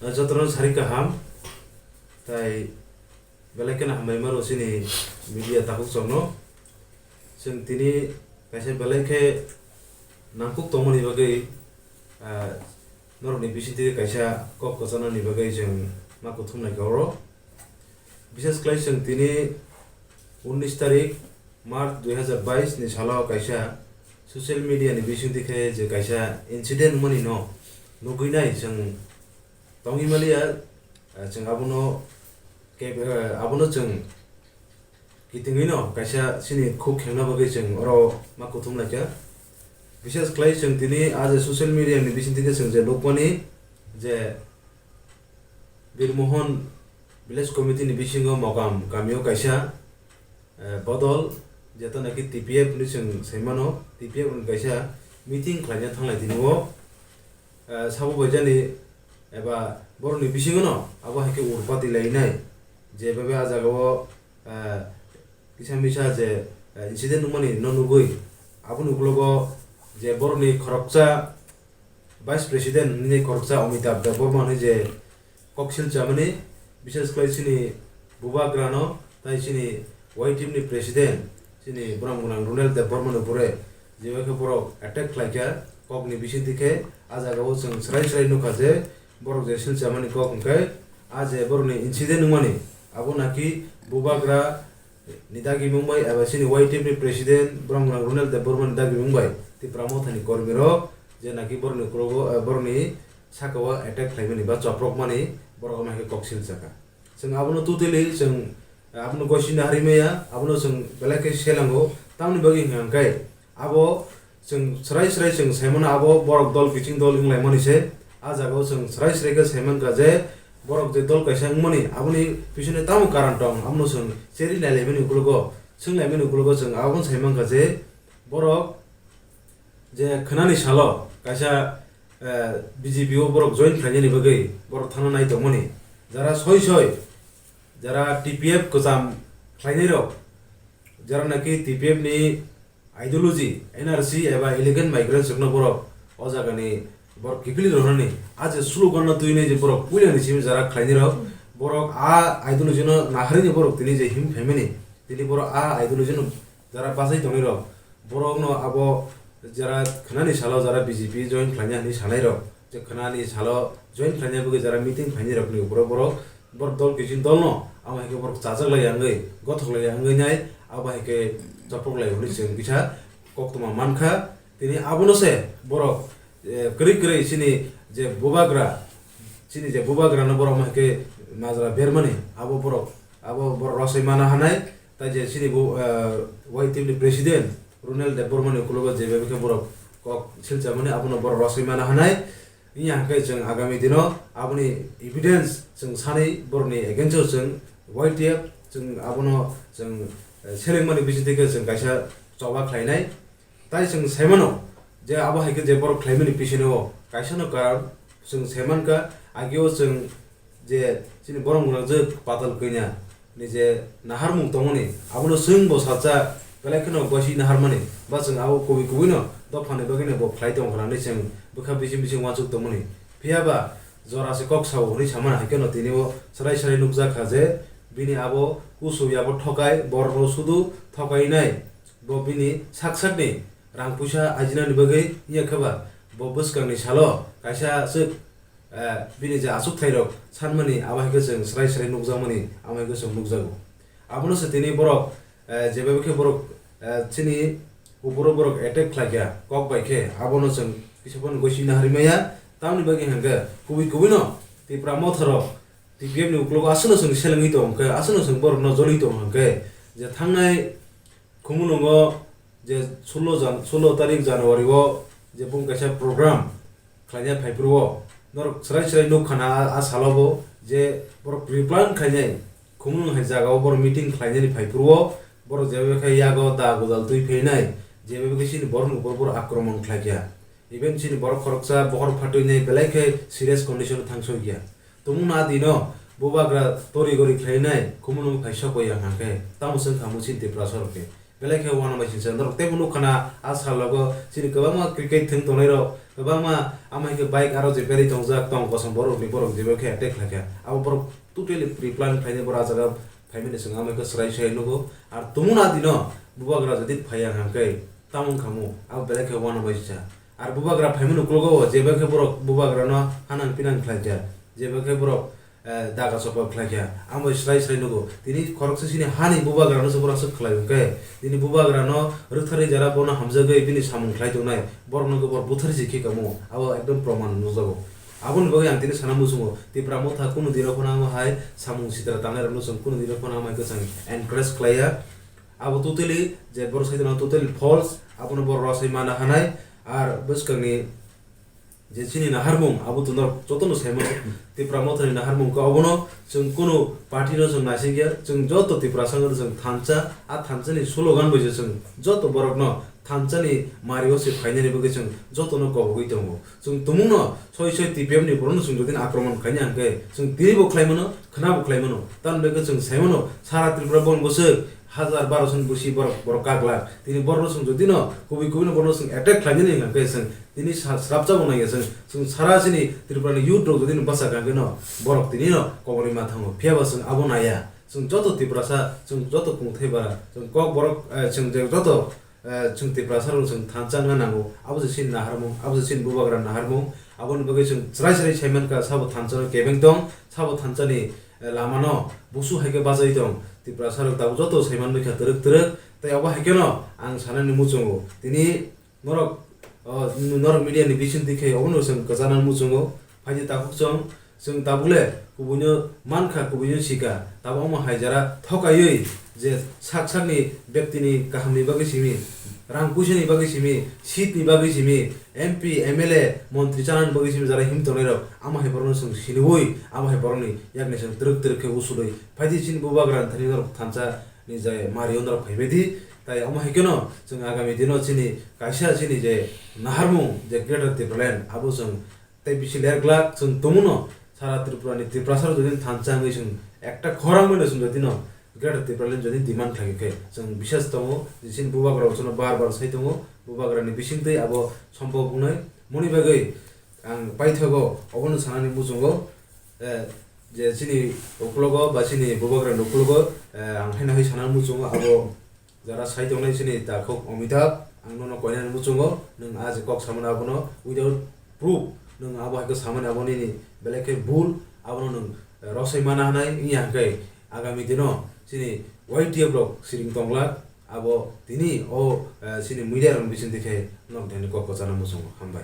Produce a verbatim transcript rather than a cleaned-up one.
Jotono sari kaham, tai belai kheno hambai mano chini media takhuk chokno. Chwng tini kaisa belai khe nangkuk tongmani bagwi, ah, norokni bisingtwi kaisa kok kwchanani bagwi chwng ma kuthum lai kha oro. Bishes khlai chwng tini unnish tarik March dui hazar bais ni salo kaisa social media ni bisingtwi khe je kaisa incident wngmani no nugwi nai chwng tongwi maliya, ah, chwng abono kep-, ah, abono chwng kitingwi no kaisa chini khuk khengna bagwi chwng oro ma kuthum lai kha. Bishes khlai chwng tini ah je social media ni bisingtwi khe chwng je nukmani je Birmohon Village Committee ni bisingo Mokam kamio kaisa, eh, bodol, jeta naki T P F ni chwng saimano, T P F ni kaisa meeting khlaina thanglai tini o, eh, sabo baijani eba borokni bisingo no abo hai khe urpati lainai, je bebe ah jagao, eh, kisa misa je, eh, incident wngmani no nugwi, aboni ukologo je borokni khoroksa Vice President hwnwi khoroksa Amitabh Debbarma hwnwi je koksil chamani, bishes khlai chini Bubagrano tai chini Y T F ni President chini borom gwnang Runel Debbarmano pore je bai khe borok attack khlai kha kokni bisingtwi khe. Ah jagao chwng srai srai nukha je borok je sil chamani kok hwnkhe ah je borokni incident wngmani abo naki Bubagra ni dagimung bai eba chini Y T F ni President borom gwnang Runel Debbarma ni dagimung bai Tipra Motha ni kormi rok je naki borokni ukologo, eh, borokni saka o attack khlaimani ba choprokmani borok ama khe koksil chakha. Chwng abono totally chwng, eh, abono gosina harwi maya, abono chwng belai khe selango. Tamoni bagwi hwnkha hwnkhe abo chwng srai srai chwng saimano abo borok dol kiching dol wnglaimani se. Ah jagao chwng srai srai khe saimankha je borok je dol kaisa wngmani aboni bisingtwi tamo karon tong, abono chwng cheri nailaimani ukologo, swnglaimani ukologo chwng abono saimankha je borok je khwnani salo kaisa, eh, B J P o borok join khlainani bagwi borok thangna nai tongmani. Jara soi soi, jara T P F kwcham khlainai rok, jara naki T P F ni ideology, N R C eba illegal migrants rokno borok o jagani borok kiphilwi rwnani, a je slogan no twinai je borok puilani simi jara khlainai rok, borok a ideology no naharwi ni borok tini je him phaimani, tini borok a ideology no jara bachai tongnai rok, borokno abo jara khwnani salo jara B J P join khlaina hinwi sanai rok, je khwnani salo join khlaina bagwi jara meeting phainai rokni ukolo borok, borok dol kiching dolno amo hai khe borok chajak lai wngwi, gothok lai wngwi nai, abo hai khe chopok lai hwnwi chwng kisa koktwma mankha. Tini abono se borok, eh, kwrwi kwrwi chini je bubagra, chini je bubagrano borok amo hai khe majra bermani, abo borok, abo borok rosoi mana hanai. Tai je chini bo, eh, Y T F ni President Runel Debbarmani ukologo je bai khe borok kok silchamani abono borok rosoi mana hanai. Wngya hwnkhe chwng agami dino aboni evidence chwng sanwi borokni against o chwng Y T F chwng abono chwng, eh, selengmani bisingtwi khe chwng kaisa choba khlainai. Tai chwng saimano je abo hai khe je borok khlaimani pisineo kaisano karon chwng saimankha, ageo chwng je chini borok gwnang je patal kanya ni je naharmung tongmani abono chwng bo salsa belai kheno boisi naharmani ba chwng abo kubui kubui no dophani bagwi no bo khlai tong kha hinwi chwng bwkha bising bising uansuk tongmani. Phiya ba jora se kok sao hinwi samani hai kheno tini o swrai swrai nukjak kha je bini abo kusu yabo thokai borokno sudu thokainai. Bo bini sak sakni rang puisa ajinani bagwi wngya khe ba, bo bwskangni salo kaisa aswk, eh, bini je achukthai rok sanmani abo hai khe chwng swrai swrai nukjakmani amo hai khe chwng nukjago. Abono se tini borok, eh, je bai khe borok, eh, chini uporo borok attack khlai kha kok bai khe, abono chwng kisa phano gosina harwi maya. Tamoni bagwi hwnkhe kubui kubui no Tipra Motha rok T P F ni ukologo aswkno chwng selengwi tong khe, aswkno chwng borokno jolwi tong khe, je thangnai Khumulwngo je sullo jan-, sullo tarik January o je bung kaisa program khlaina phaiphuru o norok swrai swrai nukha na a, a salo bo je borok pre-plan khlainai Khumulwng hai jaga o borok meeting khlainani phaiphuru o borok je bai khe yago da gudal twi phainai je bai khe chini borok ni upor borok akromon khlai kha. Even chini borok khoroksa bokhor phatwi nai belai khe serious condition o thang soi kha. Tumung na dino bubagra tori gori khlainai Khumulwng phai sokoi ya hwnkhe tamo chwng kha muchini Tiprasa rok khe. Belai khe uanama bai singsa norok teibo nukha na, a salogo chini kwbangma cricket thwng tongnai rok, kwbangma ama hai khe bike aro je berwi tongjak tong kosom borok ni, borok jeba khe attack khlai kha, abo borok totally pre-plan khlainai borok a jaga phaimani, chwng ama khe swrai swrai nugo. Ar tumuna dino bubagra jodi phaiya hwnkhe tamung khamu, abo belai khe uanama bai singsa. Ar bubagra phaimani uklogo jeba khe borok bubagrano hanang pinang khlai kha, jeba khe borok eh, daga chopor khlai kha, amo swrai swrai nugo. Tini khoroksa chini hani bubagrano se borok aswk khlai hwnkhe, tini bubagrano rwktharwi jara bono hamjagwi bini samung khlai tongnai, borokno khe borok butharwi se khe kamo, abo ekdom proman nukjago. Aboni bagwi ang tini sana muchungo, Tipra Motha kunu dino phano amo hai samung sitra tangnairokno chwng kunu dino phano amo hai kwchang encourage khlaiya. Abo totally je borok sai tongno totally false, abono borok rw sai mana hanai. Ar bwskangni je chini naharmung, abo to norok jotono saimano, Tipra Mothani naharmung khe obono chwng kunu party no chwng naisingya, chwng joto Tiprasa wngkha chwng thansa, a thansani slogan bai se chwng joto borokno thansani mario se phainani bagwi chwng jotono kobogwi tongo. Chwng tumungno soi soi T P F ni borokno chwng jodi akromon khaina hwnkhe chwng tinibo khlaimano, khwnabo khlaimano, tamni bagwi chwng saimano sara Tripura bong bwswk hajar barosoni bwswi borok, borok kaglak. Tini borokno chwng jodi no kubui kubui no borokno chwng attack khlainani hwnkhe chwng tini sa-, srapjabo nangya chwng, chwng sara chini Tripura ni youth rok jodi no bwsa kha hwnkhe no borok tini no koboni ma thango. Phiya ba chwng abo naya. Chwng joto Tiprasa, chwng joto kungthai bara, chwng kok borok, eh, chwng je joto, eh, chwng Tiprasa rok chwng thansa wngna nango. Abo se chini naharmung, abo se chini bubagra naharmung. Aboni bagwi chwng chwrai chwrai sai mankha, sabo thansa no kebeng tong, sabo thansa ni, eh, lama no busu hai khe bajai tong. Tiprasa rok tabuk joto sai manbai kha twrwk twrwk. Tei abo hai khe no ang sanani muchungo. Tini norok, o, norok media ni bising twi khe obono chwng kwchana muchungo. Phaidi takhuk chwng, chwng tabuk le kubuino mankha, kubuino sikha. Tabuk omo hai jara thokaiwi je sak sakni bektini kahamni bagwi simi, rang puisani bagwi simi, seat ni bagwi simi, M P, M L A, montri chanani bagwi simi jara him tongnai rok, amo hai borokno chwng siniwi, amo hai borokni yakni chwng twrwk twrwk khe usulwi. Phaidi chini bubagra thani norok thansa ni je mario norok phaibai di. Tai omo hai kheno chwng agami dino chini kaisa chini je naharmung je Greater Tipraland abo chwng tei bisi ler glak chwng tongmano sara Tripura ni Tiprasa rok jodi thansa wngwi chwng ekta khorang bai no chwng jodi no Greater Tipraland jodi demand khlai khe chwng bisas tongo je chini bubagra rok chwngno bar bar sai tongo bubagra ni bisingtwi abo sombhob wngnai moni bagwi ang paithago obono sanani muchungo eh, je chini uklogo ba chini bubagra ni uklogo eh, ang haino hai sanani muchungo abo jara sai tongnai chini takhuk Amitabh, ang nono koinani muchungo, nwng a je kok samani abono without proof, nwng abo hai khe samani abo nini belai khe bul, abono nwng, eh, rosai mana hanai wngya hwnkhe agami dino chini Y T F rok siring tonglak, abo tini o, eh, chini media rokni bisingtwi khe nok thani kok kwchana muchungo. Hambai.